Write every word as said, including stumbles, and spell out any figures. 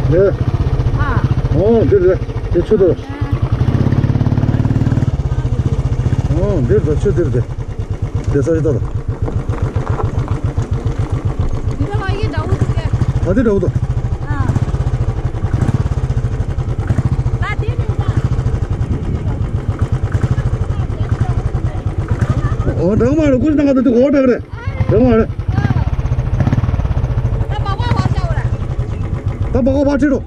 ཨ། ཨོ་འདིར་རེད། དེ་ཆུ་དོ། ཨོ་འདིར་དོ། ཆུ་འདིར་དེ། དེ་ས་ཞིག་ད་དོ། འདི་ལ་ཡི་འདྲ་བོ་འདུག་གས། ཨ་འདི་འདྲ་བོ་དོ། ཨ། ད་དེ་ནས་ད། ཨོ་འདྲ་མ་རེད། ཀུ་ཤུ་ནང་ག་དོ་དེ་ཨོ་འདྲ་ག་རེད། འདྲ་མ་རེད། ད་བ་གོ་བ་ཤ་བ་ར། ད་བ་གོ་བ་ཁྲིད་རོ།